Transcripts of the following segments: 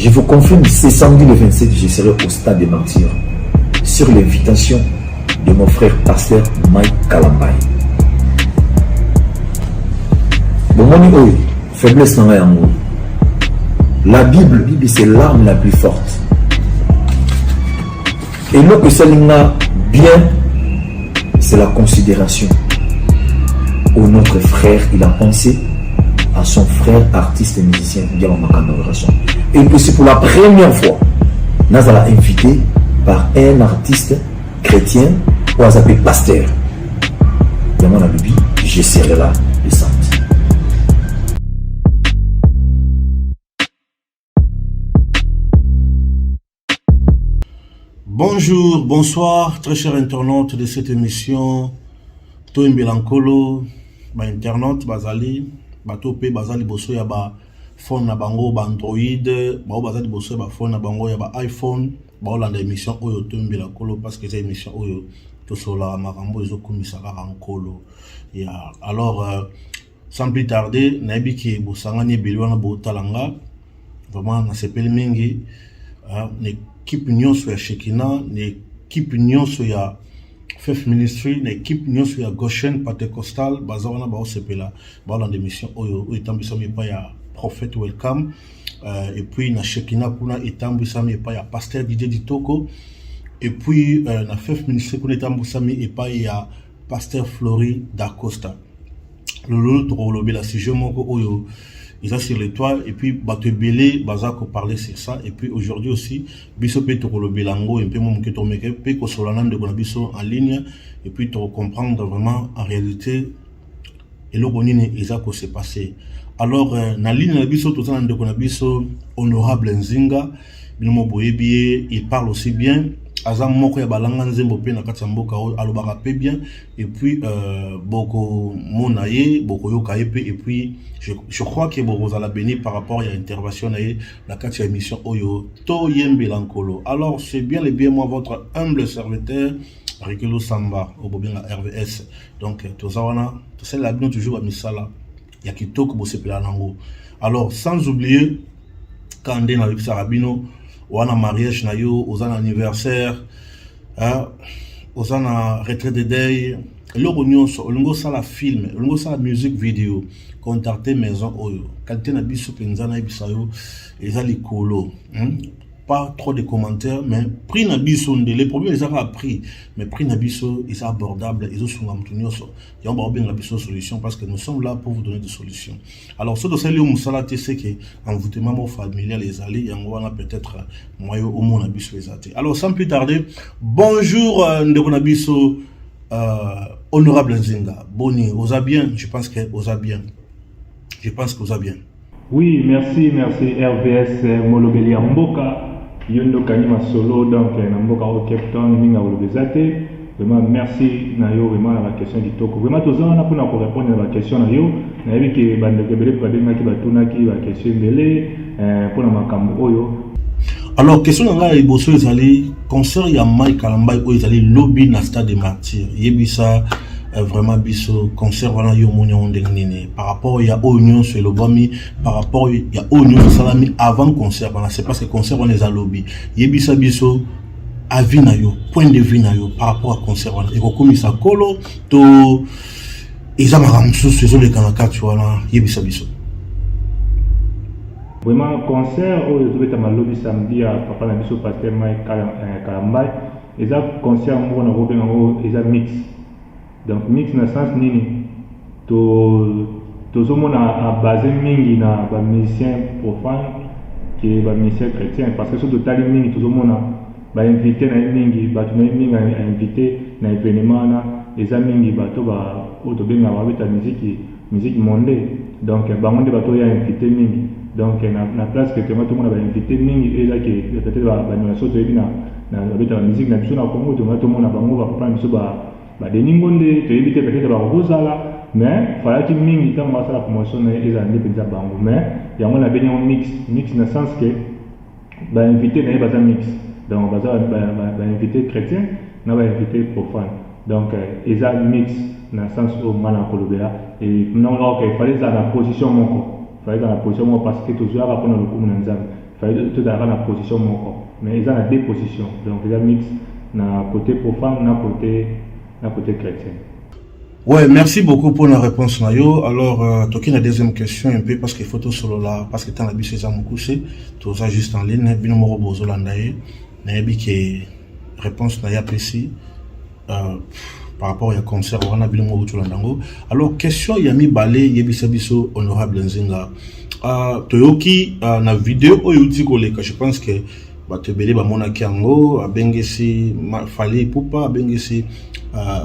Je vous confirme, c'est samedi le 27, je serai au stade des Martyrs sur l'invitation de mon frère pasteur Mike Kalambay. Bomoni oyo faiblesse na ngai yango. La Bible, Bible c'est l'arme la plus forte. Eloko esali nga bien, c'est la considération. Où notre frère, il a pensé à son frère artiste et musicien Ngiama Makanda Werrason. Et puis c'est pour la première fois, nazala invité par un artiste chrétien ou azape pasteur. Yango na lobi, je serai là le samedi. Bonjour, bonsoir, très chers internautes de cette émission Toyembela Nkolo, ba internautes bazali, bato pe baza liboso ya ba phone na bango ba Android, bao baza liboso ya ba phone na bango ya ba iPhone, baolanda émission oyo Toyembela Nkolo parce que eza émission oyo tosololaka makambo ezokumisa kaka Nkolo. Ya alors sans plus tarder, nayebi ke bosangani ebele wana botala nga, vraiment nasepeli mingi na équipe nyonso ya Shekina, na équipe nyonso ya Faith Ministry, na équipe nyonso ya Goshen Pentecostal, baza wana baosepela baolanda émission oyo oyo etambwisami epai ya Prophète Welcome, et puis na Shekina kuna etambwisami epai ya Pasteur Didier Ditoko, et puis na Faith Ministry kuna etambwisami epai ya Pasteur Flory Dacosta. Lolo tokolobela sujet moko oyo eza sur les toits, et puis bato ebele baza koparler sur ça, et puis aujourd'hui aussi biso mpe tokolobela yango mpe mo moke tomeke mpe kosolola na ndeko na biso en ligne, et puis tokocomprendre vraiment en réalité eloko nini eza kose passer. Alors na ligne na biso toza na ndeko na biso Honorable Nzinga, bino mo boyebi ye, il parle aussi bien, aza moko ya balanga nzembo mpe na kati ya mboka oyo, alobaka mpe bien, et puis bokomona ye, bokoyoka ye mpe, et puis je crois que bokozala béni par rapport ya intervention na ye na kati ya émission oyo Toyembela Nkolo. Alors c'est bien le bien moi, votre humble serviteur Rikelo Samba oyo bobenga RVS. Donc toza wana tosalela bino toujours bamisala ya kitoko bosepela nango. Alors sans oublier ka nde nayebisaka bino wana mariage na yo, oza na anniversaire, oza na retraite de deuil, eloko nyonso olingi osala film, olingi osala musique vidéo, contacte maison oyo. Qualité na biso mpenza nayebisa yo eza likolo, Pas trop de commentaires, mais prix na biso nde le problème, eza kaka prix, mais prix na biso eza abordable, ezosunga moto nyonso. Yango bakobenga biso solution parce que nous sommes là pour vous donner des solutions. Alors soki tosali yo mosala te, c'est que envoûtement moko familial ezali, yango wana peut-être moyo omona biso eza te. Alors sans plus tarder, bonjour ndeko na biso Honorable Nzinga, boni, oza bien? Je pense que oza bien, je pense que oza bien. Oui, merci, merci RVS Molobeli ya mboka, yo nde okangi masolo donc na mboka oyo Cape Town mingi akoloba eza te. Vraiment merci na yo, vraiment na baquestion kitoko. Vraiment toza wana mpona korépondre na baquestion na yo. Nayebi ke bandeko ebele mpe babengaki, batunaki baquestion ebele mpona makambo oyo. Alors question na ngai ya liboso ezali concert ya Mike Kalambay oyo ezali lobi na stade de Martyr. Yebisa vraiment biso concert wana yo omoni yango ndenge nini par rapport ya oyo nyonso elobami, par rapport ya oyo nyonso esalami avant concert wana? C'est parce que concert wana eza lobi. Yebisa biso avis na yo, point de vue na yo par rapport à concert wana. Ekokomisa kolo to eza makambo mosusu ezoleka na kati wana? Yebisa biso. Vraiment concert oyo ezobetama lobi samedi ya papa na biso pasteur Mike Kalambay eza concert moko na kobenga yango eza mix. Donc mix na sens nini? Tozomona abase mingi na bamusicien profane ke bamusicien chrétien, parce que soki totali mingi tozomona bainvité na ye mingi, bato na ye mingi ainvité na événement wana eza mingi bato oyo tobengaka babeta musique monde. Donc bango nde bato oyo invité mingi. Donc na place ke tonga tomona bainvité mingi eza ke peut-être banyonso toyebi na babetaka musique na biso na Congo, tonga tomona bango bapapa na biso badeni ngonde, toyebi te peut-être bakokozala, mais falaki mingi ntango basala promotion na ye ezala nde mpenza bango. Mais yango nabengi yango mix, mix na sens ke bainvité na ye baza mix, donc baza bainvité chrétien na bainvité profane. Donc eza mix na sens oyo nga na kolobela. Ok, fallait ezala na position moko, fallait ezala na position moko parce que tozwaka mpona lokumu na Nzambe. Fallait tozalaka na position moko, mais eza na deux positions, donc eza mix na côté profane na côté chrétien. Ouais, merci beaucoup pour la réponse na yo. Alors, toki na deuxième question un peu parce qu'il faut tout solo là, parce que tant la biso eza mokuse, toza juste en ligne, bino moko bozolanda ye, nayebi ke réponse na ye apesi par rapport ya concert wana, bino moko tolanda yango. Alors, question ya mibale, yebisa biso, honorable Nzinga. Toyoki na video oyo euti koleka, je pense que bato ebele bamonaki yango, abengisi Fally Ipupa, abengisi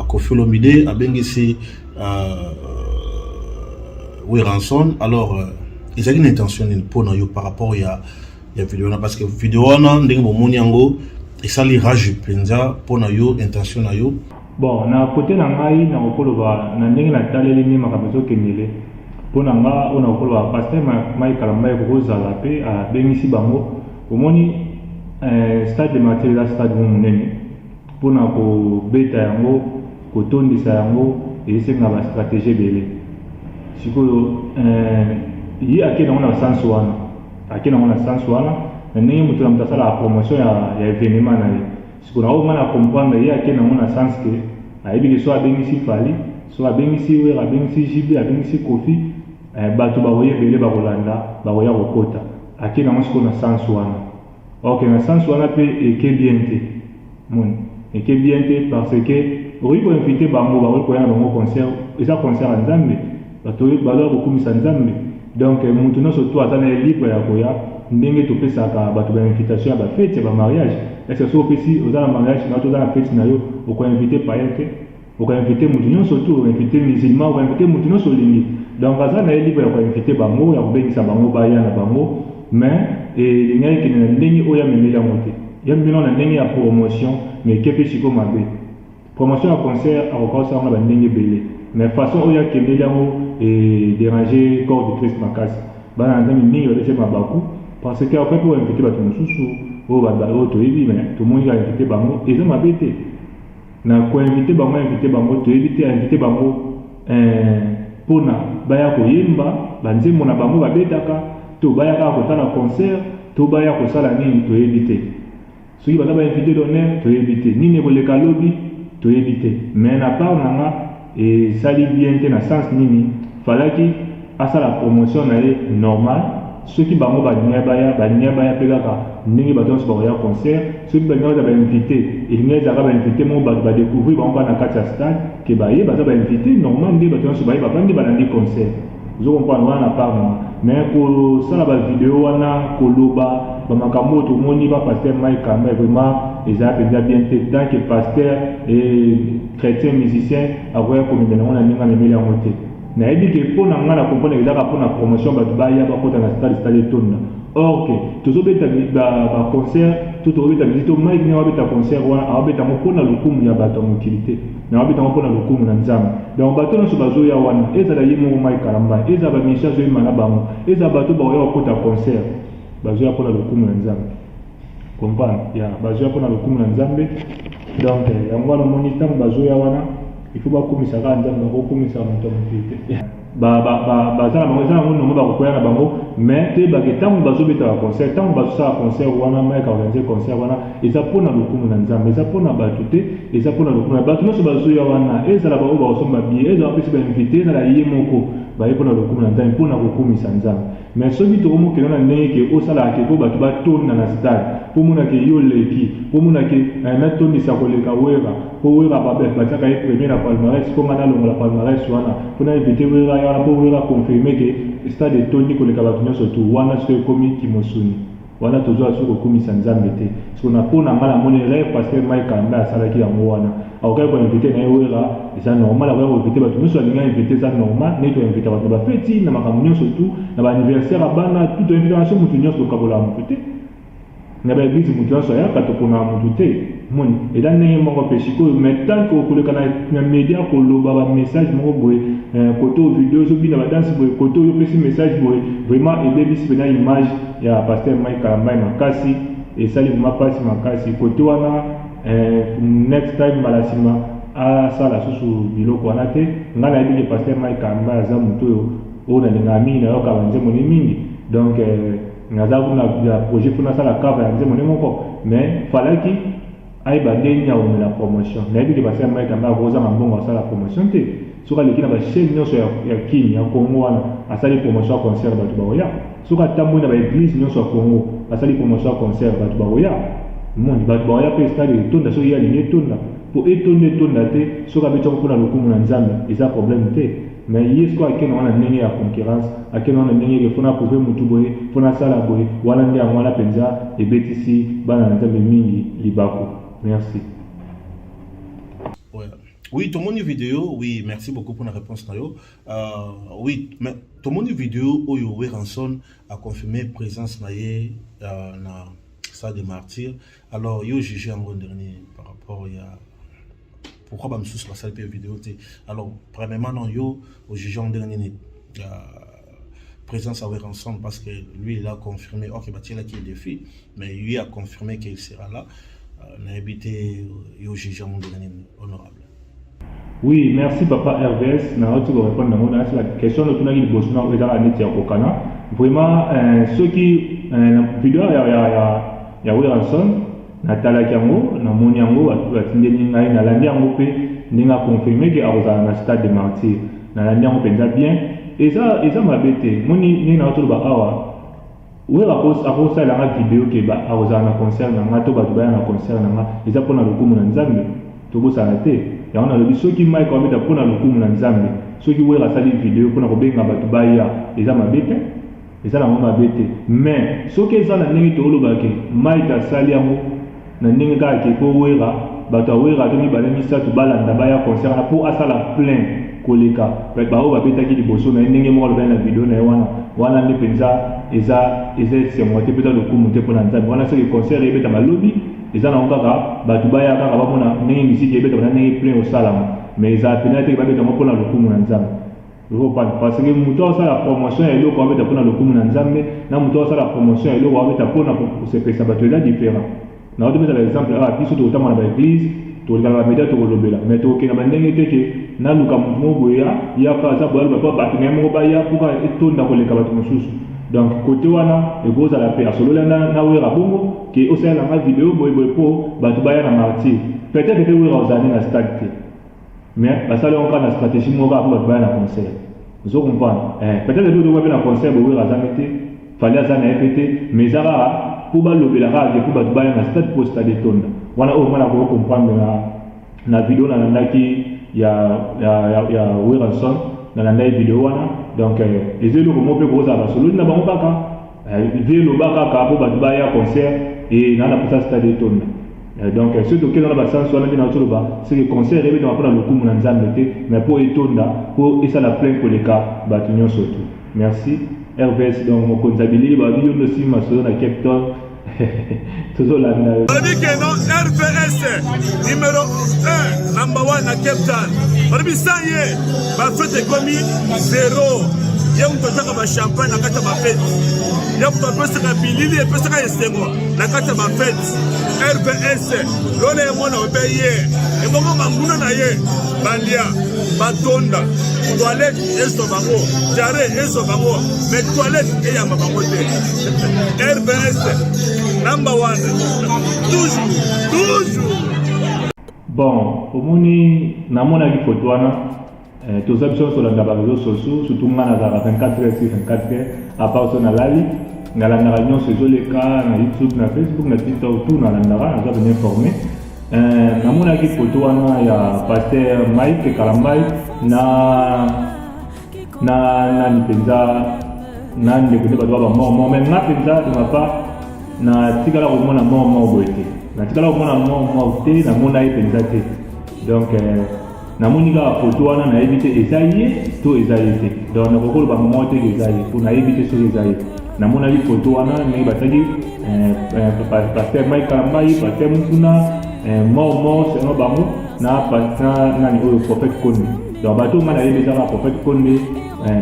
Koffi Olomide, abengisi Werrason. Alors, ezalaki na intention nini mpona yo par rapport ya video wana? Parce que video wana, ndenge bomoni yango, esali rage mpenza. Mpona yo, intention na yo? Bon, na côté na ngai, nakokoloba na ndenge nataleli nde makambo ezokendele. Mpo na nga, oyo nakokoloba, pasteur Mike Kalambay ekokozala mpe abengisi bango. Omoni, Stade des Martyrs eza stade mo monene. Mpona kobeta yango, kotondisa yango, esenga bastratégie ebele. Sikoyo ye ake nango na sens wana, ake nango na sens wana na ndenge moto na moto asalaka promotion ya événement na ye. Sikoyo na oyo nga na comprendre, ye ake nango na sens ke ayebi ke so abengisi Fally, so abengisi Wera, abengisi JB, abengisi Koffi, bato bakoya ebele, bakolanda, bakoya kokota. Ake nango sikoyo na sens wana. Ok, na sens wana mpe eke bien te. Moni eke bien te parce que okoki koinvite bango, bakoki koya na bango concert. Eza concert ya Nzambe, bato bazoya kokumisa Nzambe. Donc motu nyonso to aza na ye libre ya koya, ndenge topesaka bato bainvitation ya bafete, ya bamariage. Est-ce soki opesi, oza na mariage na yo to oza na fete na yo, okoinvite payen te? Okoinvite motu nyonso tu, okoinvite musulman, okoinvite motu nyonso olingi. Donc aza na ye libre ya koinvite bango, ya kobengisa bango baya na bango, mais elingaki ekende na ndenge oyo amemeli yango te. Yamemeli yango na ndenge ya promotion, mais eke mpe sikoyo mabe. Promotion ya concert akoka kosala yango na bandenge ebele, mais façon oyo akendeli yango edéranger corps de Christ makasi. Bana na Nzambe mingi babeti mabaku, parce que akoki mpe koinvite bato mosusu oyo toyebi, mais tomoni ka invite bango eza mabe te. Na koinvite bango, invite bango, toyebi te invite bango mpona baya koyemba banzembo na bango babetaka, to baya kaka kotala concert, to baya kosala nini, toyebi te. Soki baza bainvité d'honneur, toyebi te. Nini ekoleka lobi, toyebi te. Mais na part na nga, esali bien te. Na sens nini? Falaki asala promotion na ye normal. Soki bango balingi baya, balingi baya mpe kaka ndenge bato nyonso bakoya concert. Soki balingi baza bainvité, elingi ezalaka bainvité moko bato badécouvrir bango kaka na kati ya stade, ke baye baza bainvité normal, nde bato nyonso baye, bavandi, balandi concert. Ozo comprendre? Wana na part na nga. Mais kosala bavideo wana, koloba bamakambo oyo tomoni ba pasteur Mike Kalambay, vraiment eza mpenza bien te. Tant que pasteur et chrétien musicien, akoya komemela yango na ndenge amemeli yango te. Nayebi ke mpo na ngai na comprendre, ezaka mpo na promotion, bato baya bakota na stade, stade etonda. Or ke tozobeta baconcert to tozobeta musique to Mike ndenge abeta concert wana, awabeta yango mpo na lokumu ya bato ya mokili te, mais awabeta yango mpo na lokumu na Nzambe. Donc bato nyonso bazoya wana, ezala ye moko Mike Kalambay, ezala bamusicien azoyemba na bango, ezala bato bakoya kokota concert, bazoya mpona lokumu na Nzambe. Comprendre ya bazoya mpona lokumu na Nzambe. Donc yango wana omoni, ntango bazoya wana, il faut bakumisa kaka Nzambe, bakokumisa moto ya mokili te. Baza na bango, eza nango nongo, bakokoya na bango. Mais toyebake, ntango bazobeta baconcert, ntango bazosala concert wana, Mike organise concert wana, eza mpona lokumu na Nzambe, eza mpona bato te, eza mpona lokumu na bato nyonso bazoya wana, ezala baoyo bakosomba billet, ezala bapesi bainvité, ezala ye moko, baye mpona lokumu na Nzambe, mpona kokumisa Nzambe. Mais soki tokomokenda na ndenge ke osalaka ke mpo bato batonda na stade, mpo monake yo leki, mpo monake natondisa koleka Wera, mpo Wera batiaka ye premier na palmarès, mpo nga nalongola palmarès wana, mpo na invité Wera wana, mpo Wera confirme ke stade etondi koleka bato nyonso tu wana, soki ekomi kimosuni wana, tozwa soki kokumisa Nzambe te. Siko na mpo na ngai, namoni rêve pasteur Mike Kalambay asalaki yango wana. Akokaki koinvite na ye Wera, eza normal. Akoki koinvite bato nyonso alingi invite, eza normal. Ndenge toinvite bato na bafeti, na makambo nyonso tu, na baanniversaire ya bana tu, toinvite na so motu nyonso, tokabolaka motu te. Na baeglise, motu nyonso ayaka, toponaka motu te. Moni eza ndenge moko mpe sikoyo. Mais tant que okoleka na média koloba bamessage moko boye, kote oyo video ozobina badanse boye, kote oyo opesi message boye, vraiment ebebisi mpena image ya pasteur Mike Kalambay makasi. Esali vraiment mpasi makasi kote wana. Next time, mbala nsima, asala susu biloko wana te. Ngai nayebi ke pasteur Mike Kalambay aza motu oyo nalingaka mingi, nayoka banzembo ni mingi. Donc Naza kuna na projet mpo nasala cover ya nzembo nde moko, mais falaki ayeba ndenge nini akomela promotion. Nayebi ke pasteur Mike Kalambay akozanga mbongo asala promotion te. Soki aleki na ba chaine nyonso ya, ya Kin, ya Congo wana, asali promotion ya concert, bato bakoya. Soki atamboli na ba eglise nyonso ya Congo, asali promotion ya concert, bato bakoya. Omoni, bato bakoya mpe stade etonda soki ye alingi etonda. Mpo etonda etonda te, soki abeti yango mpo na lokumu na Nzambe, eza problème te. Mais ye sikoyo akende wana ndenge ya concurrence, akende wana ndenge ke faut na prouver mutu boye, faut nasala boye, wana nde yango wana penza ebetisi bana na Nzambe mingi libaku. Merci. Ouais. Oui, tomoni vidéo, oui, merci beaucoup pour la réponse na yo. Oui, mais tomoni vidéo oyo Werrason a confirmé présence na ye na stade de martyr. Alors yo juger yango dernier par rapport ya pourquoi ba misusu basali pe vidéo te. Alors premièrement non yo au juger en dernier présence à Werrason parce que lui il a confirmé, ok, bah là qui est défi, mais lui a confirmé qu'il sera là. Nayebi te yo juger en dernier, honorable. Oui, merci papa RVS. Nauti korépondre nango na la question otunaki liboso na ezaka neti ya kokana. Vraiment, soki na video ya Werrason natalaki yango, namoni yango, batindeli ngai, nalandi yango mpe ndenge aconfirme ke akozala na stade de martyr, nalandi yango mpenza bien. Eza mabe te. Moni ndenge nauti koloba awa, Wera akosalela nga video ke akozala na concert na nga to bato baya na concert na nga, eza mpona lokumu na Nzambe. Tobosana te yango nalobi, soki Mike abeta mpona lokumu na Nzambe, soki Wera asali video mpona kobenga bato baya, eza mabe te, eza nango mabe te. Mais soki eza na ndenge tooloba ke Mike asali yango na ndenge kaka ke mpo Wera, bato ya Wera to mibale misato balanda baya concert wana mpo asala plein koleka baoyo babetaki liboso na ye, ndenge moko alobaki na video na ye wana, wana nde mpenza eza esengo te mpenza, lokumu te mpona Nzambe wana. Soki concert ebeta balobi, eza nango kaka bato baya kaka bamona ndenge misiki ebetama na ndenge plein osalama, mais ezala mpenza te babeta yango mpona lokumu na Nzambe. Parce que moto asala promotion ya eloko abeta mpona lokumu na Nzambe na moto asala promotion ya eloko abeta mpona kosepelisa bato, eza différent. Na topesa ba exemple awa, biso tokotambola na baeglise, tokoleka na bamedia, tokolobela, mais tokokenda bandenge te ke naluka motu moko boye yaka aza boye, aloba mpo bato na ye moko baya mpoka etonda koleka bato mosusu. Donc kote wana ekozala mpe asololi na Wera bongo ke osalelanga video boye boye mpo bato baya na martyr. Peut-être mpe Wera ozala nde na stade te, mais basali yango kaka na stratégie moko kaka mpo bato baya na concert. Ozo comprendre? Peut-être mpe otokoka mpe na concert boye, Wera aza te, Fally aza na ye mpe te, mais eza kaka mpo balobela kaka ke mpo bato baya na stade, mpo stade etonda. Wana oyo nga nakoki comprendre na video nalandaki ya Werrason. Nalandaki video wana, donc eza eloko moko mpe kozala basololi na bango kaka vie, eloba kaka mpo bato baya concert e naa na mposa stade etonda. Donc soki tokenda na basansi wana nde nazoloba, c'est que concert ebetama mpona lokumu na Nzambe te, mais mpo etonda, mpo esala plein koleka bato nyonso tu. Merci RVS. Donc mokonzi ya bilili babi yo nde osimbi masolo na Cape Town, tozolanda yo. Balobi ke non, RVS numéro 1, number 1 na Cape Town. Balobi sans ye bafete ekomi zero. Ye moto atiaka bachampagne na kati ya bafete, ye moto apesaka bilili, epesaka esengo na kati ya bafete. RVS lola ye mwana obe ye ebongo banguna na ye balia batonda, toilette ezwa bango, diarrhée ezwa bango, mais toilette eyamba bango te. RVS number one, toujours, toujours. Bon, omoni, namonaki foto wana. Toza biso nyonso tolanda bareseau sociaux, surtout nga nazalaka 24 heures sur 24 heures, à part so nalali, nalandaka nyonso ezoleka na YouTube, na Facebook, na TikTok, tout nalandaka, naza bien informé. Namonaki foto wana ya pasteur Mike Kalambai na nani mpenza, na ndeko nde bato ba bamort mort. Mais nga mpenza, de ma part, natikala komona mort mort boye te, natikala komona mort mort te, namona ye mpenza te. Donc namoni kaka foto wana, nayebi te eza ye to eza ye te. Donc nakoki koloba moko te ke eza ye, mpo nayebi te soki eza ye. Namonaki foto wana ndenge batiaki pasteur Mike Kalambai, pasteur Mukuna, mort mort selon bango, na nani oyo, prophète Konde. Donc bato nga nayebi eza kaka prophète Konde,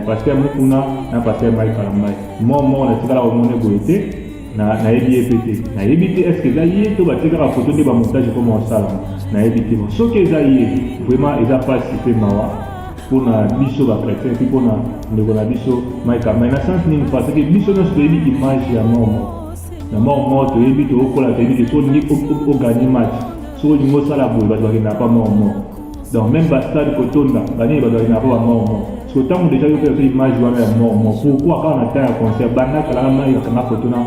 pasteur Mukuna na pasteur Mike Kalambai. Mort mort natikala komona boye te, nayebi ye mpe te, nayebi te est-ce eza ye to batie kaka foto nde bamontage ekoma osalama, nayebi te. Bon, soki eza ye, vraiment eza mpasi mpe mawa. mpona biso ba chrétien puis mpona ndeko na biso Mike Kalambay. Na sens nini? Parce que biso nyonso toyebi image ya mort mort. Na mort mort toyebi, tokokola, toyebi ke soki olingi ogagner match, soki olingi osala boye, bato bakendaka pa mort mort. Donc même bastade kotonda banini, bato bakendaka pa bamort mort. Parce que ntango déjà yo mpe image wana ya mort mort, pourquoi kaka na temps ya concert? Banda kalaka Mike akanga foto na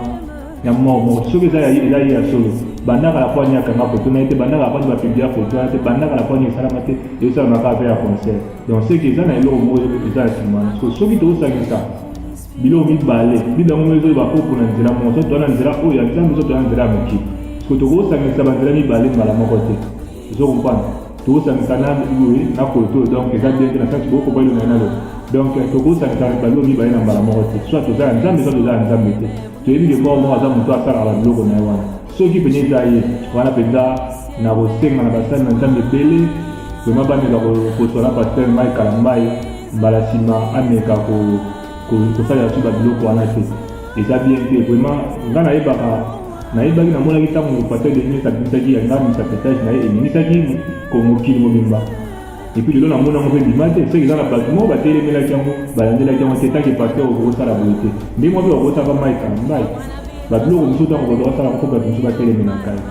ya mort mort. Soki eza ye ya solo, banda kala po ani akanga foto na ye te, banda kala po ani bapublier foto wana te, banda kala po ani esalama te, ezosalama kaka mpe ya concert. Donc c'est que eza na eloko moko eza ya nsima wana. Soki tozosangisa biloko mibale, bible yango ezoyeba po mpona nzela moko, so toza na nzela oyo ya Nzambe, so toza na nzela ya mokili, parce que tokosangisa banzela mibale mbala moko te. Ozo comprendre? Tokosangisa na boye na koto, donc eza bien te na sens bokopa elo na ye nalo. Donc tokosangisa baloko mibale na mbala moko te, soit toza ya Nzambe, soit toza ya Nzambe te. Toyebi ke moko moko aza moto asalaka babiloko na ye wana. Soki pene eza ye wana mpenza, na kosenga na basali na Nzambe ebele vraiment bameka kosola pasteur Mike Kalambay mbala nsima, ameka kosalela so babiloko wana te, eza bien te vraiment. Nga nayebaka, nayebaki, namonaki ntango pasteur Denis abimisaki ya nga misa pétage na ye, ebimisaki mokili mobimba. Et puis lelo namoni yango mpe ebima te. Soki eza na bato moko batelemelaki yango, balandelaki yango te, tant que pasteur okokosala boye te, ndenge moko mpe bakosala Mike Kalambay babiloko mosusu, ntango bato basalaka mpo bato mosusu batelemelaka ye.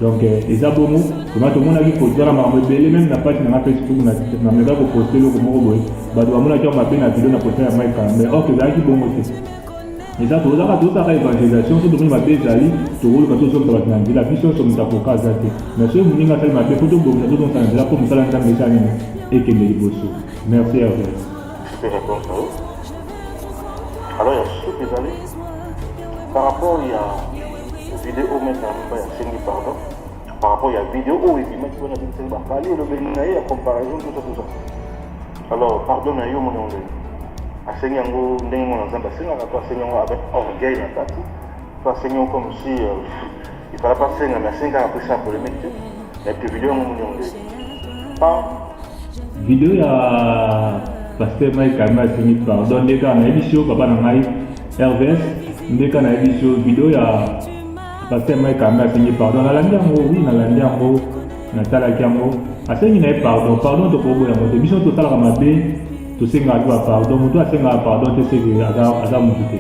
Donc eza bongo vraiment. Tomonaki foto wana, makambo ebele. Même na page nanga Facebook nameka koposter eloko moko boye, bato bamonaki yango mabe na video na poster ya Mike Kalambay. Or ezalaki bongo te. Eza tozalaka, tozalaka évangélisation. So tomoni mabe ezali, tokoluka tozongisa bato na nzela. Biso nyonso moto akoka aza te, mais soki moninga asali mabe, po tobongisa, tozongisa na nzela, mpo mosala Nzambe eza nini, ekende liboso. Merci, Hervé. Réponse na yo. Alors ya suki ezali par rapport ya video maître Alpha asengi pardon par rapport ya video oyo ebimaki wana, ebimisaki bafali, elobeli na ye ya comparaison, tout ça, tout ça. Alors pardon na yo, moni yango ndenge asengi yango, ndenge mwana Nzambe asengaka to asengi yango avec orgueil na kati, to asengi yango comme si il fallait pas senga, mais asengi kaka apesa polémique te. Mais te video yango, moni yango ndenge pas? Video ya pasteur Mike Kalambay asengi pardon, nde kaka nayebisi yo, papa na ngai RVS, nde kaka nayebisi yo, video ya pasteur Mike Kalambay asengi pardon, nalandi yango. Oui, nalandi yango, natalaki yango. Asengi na ye pardon. Pardon tokoboya yango te. Biso tosalaka mabe, tosengaka mpe bapardon. Motu asengaka pardon te, seke aza motu te.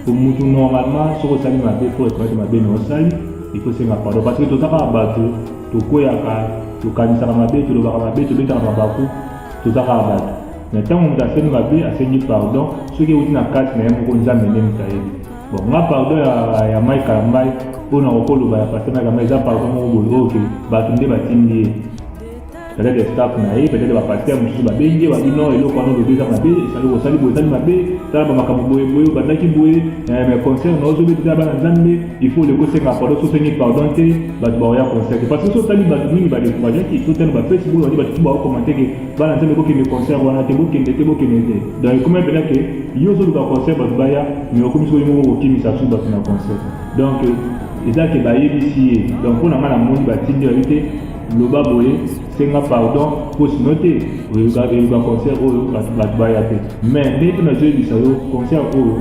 Po mutu normalement, soki osali mabe, po reconnaître mabe na osali, il faut senga pardon, parce que toza kaka bato, tokweyaka, tokanisaka mabe, tolobaka mabe, tobetaka mabaku, toza kaka bato. Mais ntango moto asengi mabe, asengi pardon, soki euti na kati na ye moko, Nzambe nde moto ayebi. Bon, nga pardon ya Mike Kalambay, mpona kokoloba ya pasteur Mike Kalambay, eza pardon moko boye oyo ke bato nde batindi ye, peut-être staff na ye, peut-être bapasteur mosusu babengi ye, babi: "Non, eloko wana olobi eza mabe, esali osali boye, esali mabe, tala bamakambo boye boye, obandaki boye, mais concert na ozobetisa bana Nzambe, il faut oleka osenga pardon. So osengi pardon te, bato baoya concert te." Parce que so otali, bato mingi badécourageaki. So otali bafacebook, badi bato baocommenter ke bana Nzambe bokende concert wana te, bokende te, bokende te. Donc ekomi mpena ke yo ozoluka concert bato baya, mais okomi soki moko kokimisa su bato na concert. Donc eza ke bayebisi ye. Donc mpo na ngai, namoni batindi, babi te: "Loba boye, senga pardon, mpo sinon te eluka concert oyo bato baya te." Mais ndenge mpe nazoyebisa yo, concert oyo,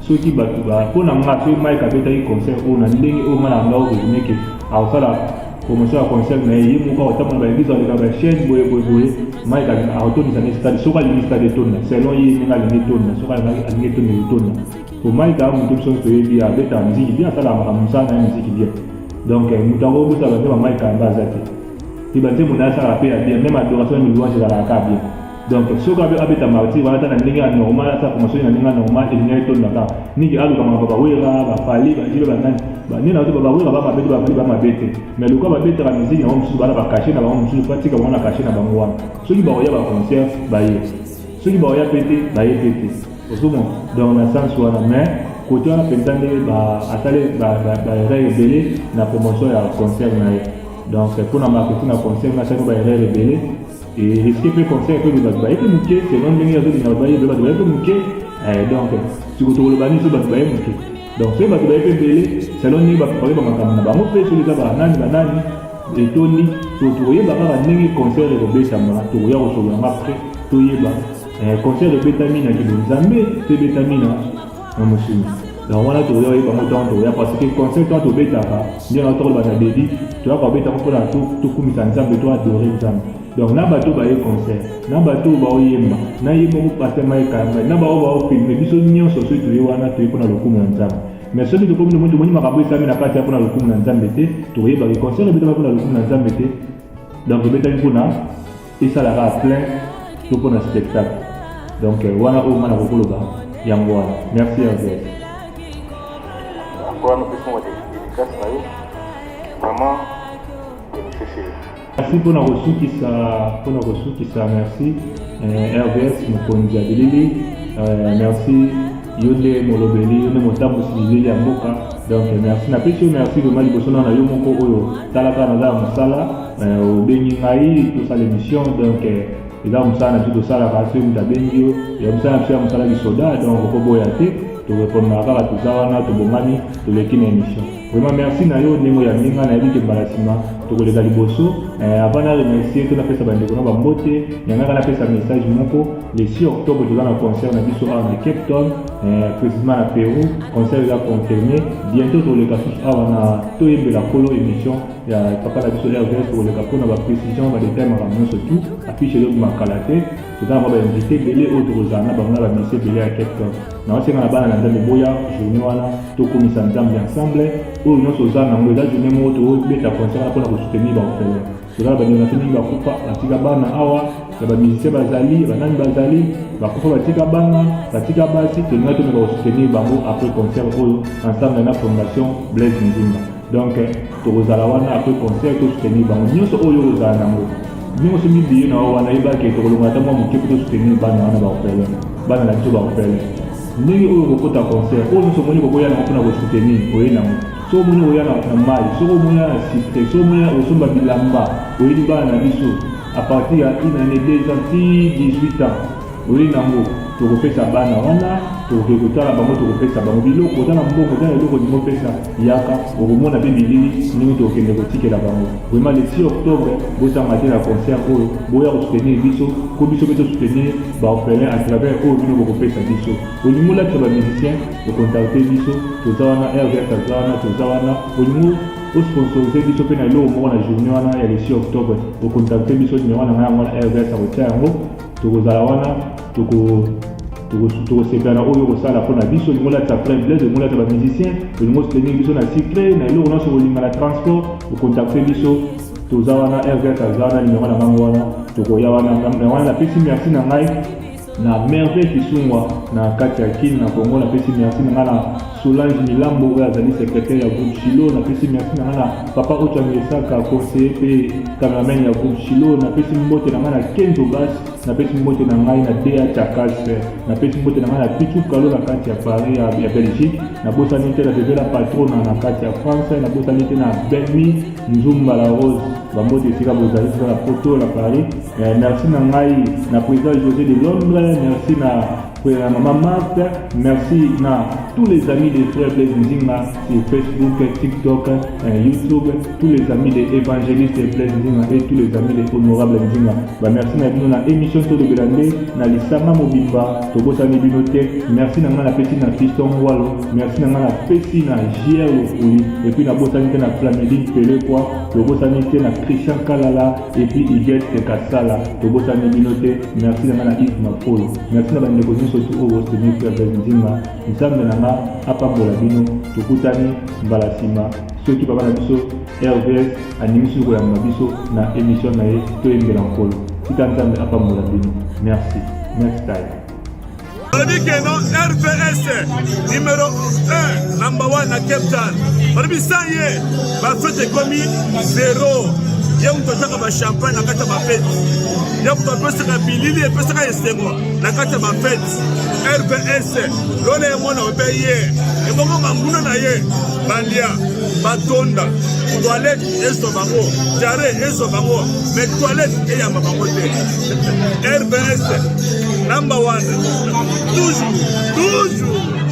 soki bato, mpo na nga, soki Mike abetaki concert oyo na ndenge oyo nga na nga oresume ke akosala promotion ya concert na ye, ye moko akotambola baeglise, aleka bachaîne boye boye boye, Mike akotondisa ne stade. Soki alingi stade etonda, selon ye ndenge alingi etonda, soki alingi etonda, etonda. Po Mike aa moto biso toyebi, abetaka miziki bien, asalaka makambo, mosala na ye miziki bien. Donc moto akobosala banzembo ya Mike Kalambay aza te. Mpe banzembo na ye asalaka mpe ya bien, même adoration ya louange ezalaka kaka bien. Donc soki abeta Martyr wana ata na ndenge ya normal, asala promotion na ndenge ya normal, elingi etonda kaka mingi. Alukamaka babawera, bafali, bajibe, banani nde na babawera bamabe te, bafali bamabe te, mais lokola babetaka miziki na bango mosusu, bana bacachet na bango mosusu, batika bango na cachet na bango wana. Soki bakoya baconcert, baye. Soki bakoya pe te, baye pe te. Ozomona? Donc na sens wana. Mais côté wana mpenza nde asali baerreur ebele na promotion ya concert na ye. Donc mpona marketing na concert na asali baerreur ebele, erisquer mpe concert mpe bato baye mpe moke selon ndenge azolinga bato baye, bato baye mpe moke. Donc siko tokoloba nini so bato baye moke? Donc soki bato baye mpe ebele selon ndenge bakoyeba makambo na bango, mpe soki eza banani banani etondi, so tokoyeba kaka ndenge concert ekobetama. Tokoya kosolola yango après, toyeba concert ebetami na kibonzambe to ebetami na mosuni. Donc wana tokoya oyeba yango ntango tokoya, parce que concert ntango tobetaka, nde na tokoloba na début, toyaka kobeta yango mpona tokumisa Nzambe, to adorer Nzambe. Donc na bato baye concert, na bato baoyemba, na ye moko pasteur Mike Kalambay, na bao baofilmer, biso nyonso soki toye wana, toye mpona lokumu ya Nzambe. Mais soki tokomi, tomoni, tomoni makambo esalami na kati ya mpona lokumu na Nzambe te, tokoyebaka concert ebetaka mpona lokumu na Nzambe te. Donc tobetaki mpona esalaka plein to mpona spectacle. Donc wana oyo nga na kokoloba yango wana. Merci, RVS. Wana opesi mwa dédicace na yo, vraiment émission. Merci. Mpona kosukisa, merci RVS, mokonzi ya bilili. Merci, yo nde molobeli, yo nde motambusi bilili ya mboka. Donc merci, napesi yo merci vraiment. Liboso na yo moko oyo talaka, naza ya mosala, obengi ngai tosala émission. Donc eza mosala na biso tosalaka. Soki moto abengi yo ya mosala na biso ya mosala lisoda, donc okoboya te, torépondaka kaka. Toza wana, tobongami, toleki na émission. Vraiment merci na yo ndenge oyambi nga. Nayebi ke mbala nsima tokoleka liboso. Avant na remercier to napesa bandeko na bambote yangaka, napesa message moko. Le 6 octobre toza na concert na biso awa na Cape Town, précisément na Pérou. Concert eza confirmé. Bientôt tokoleka susu awa na Toyembela Kolo, émission ya papa na biso RVS. Tokoleka mpona baprécision, badetail, makambo nyonso tout. Affiche ezobima kala te. Toza na mwa bainvité ebele oyo tokozala na bango, na bamisi ebele ya Cape Town. Naosenga na bana na Nzambe, boya journée wana, tokomisa Nzambe ensemble. Oyo nyonso oza nango, eza journée moko tobeta concert wana mpona kosoutenir baorphelin. Toza na bandeko na biso mingi bakufa, batika bana awa, ya bamusicien bazali, banani bazali, bakufa, batika bana, batika basi. Tolinga tomeka kosoutenir bango après concert oyo ensemble na Fondation Blaise Nzinga. Donc tokozala wana après concert, tosoutenir bango. Nyonso oyo kozala nango, nyonso mibiye na yo wana, yebake tokolonga ata mwa moke mpo tosoutenir bana wana baorphelin, bana na biso baorphelin. Ndenge oyo kokota concert, oyo nyonso omoni kokoya nango mpona kosoutenir, oye nango. Soki omoni oya na mai, soki omoni ya na sucre, soki omoni osomba bilamba, oyebi bana na biso à partir ya une année, 2 ans ti 18 ans, oyebi nango, tokopesa bana wana. Tokoki kotala bango, tokopesa bango biloko. Oza na mbongo, oza na eloko olingi opesa, yaka, okomona mpe bilili ndenge tokokende kotikela bango. Vraiment, le 6 octobre, bozanga te na concert oyo. Boya kosoutenir biso, ko biso mpe tosoutenir baorphelin à travers oyo bino bokopesa biso. Olingi olakisa bamusicien, ocontacte biso, toza wana. RVS aza wana, toza wana. Olingi osponsorize biso mpe na eloko moko na journée wana ya le 6 octobre, ocontacte biso. Numéro na ngai yango wana, RVS akotia yango. Tokozala wana, tokosepela na oyo kosala mpona biso. Olingi olatisa frère Blaise, olingi olatisa bamusicien, olingi osoutenir biso na sucre, na eloko nyonso kolinga, na transport, ocontacte biso, toza wana. RVS aza wana, numéro na ngango wana, tokoya wana. Wana napesi merci na ngai na Merveille Kisungwa na kati ya Kine na Congo. Napesi merci na ngai na Solange Milambo oyo azali secrétaire ya groupe Shilo. Napesi merci na ngai na papa Ocho Angesaka, conseiller mpe cameraman ya groupe Shilo. Napesi mbote na ngai na Kenzo Gas. Napesi mbote na ngai na Dea Chakas. Napesi mbote na ngai na Pichu Kalo na kati ya Paris ya Belgique. Nabosani te na Bebela Patrona na kati ya France. Nabosani te na Belmi Nzumba la Rose. Bambote esika bozali, toza na poto na Paris. Merci na ngai na président José de Londres. Merci na mama Marthe. Merci na tous les amis des frères Blaise Nzinga sur Facebook, TikTok, YouTube, tous les amis des évangélistes Blaise Nzinga et tous les amis des honorables Nzinga. Ba merci na bino na émission Tolobela nde na lisanga mobimba, tobosani bino te. Merci na ngai napesi na Fiston Ngwalo. Merci na ngai napesi na JR Lokuli. Et puis nabosani te na Flamedine Pelekwa, tobosani te na Christian Kalala et puis Iguette Kasala, tobosani bino te. Merci na ngai na Yves Mapolo. Merci na bandeko nyonso tu oyo bosoutenir frère Blaise Nzinga. Nzambe na nga apambola bino. Tokutani mbala nsima soki papa na biso RVS andimisi koyamba biso na émission na ye Toyembela Nkolo. Tika Nzambe apambola bino. Merci, next time. Balobi ke non, RVS numéro 1, number 1 na Cape Town. Balobi sans ye bafete ekomi zéro. Ye moto atiaka bachampagne na kati ya bafete, ye moto apesaka bilili, epesaka esengo na kati ya bafete. RVS lola ye mwana obe ye ebongo banguna na ye balia batonda, toilette ezwa bango, diarrhée ezwa bango, mais toilette eyamba bango te. RVS number one, toujours, toujours.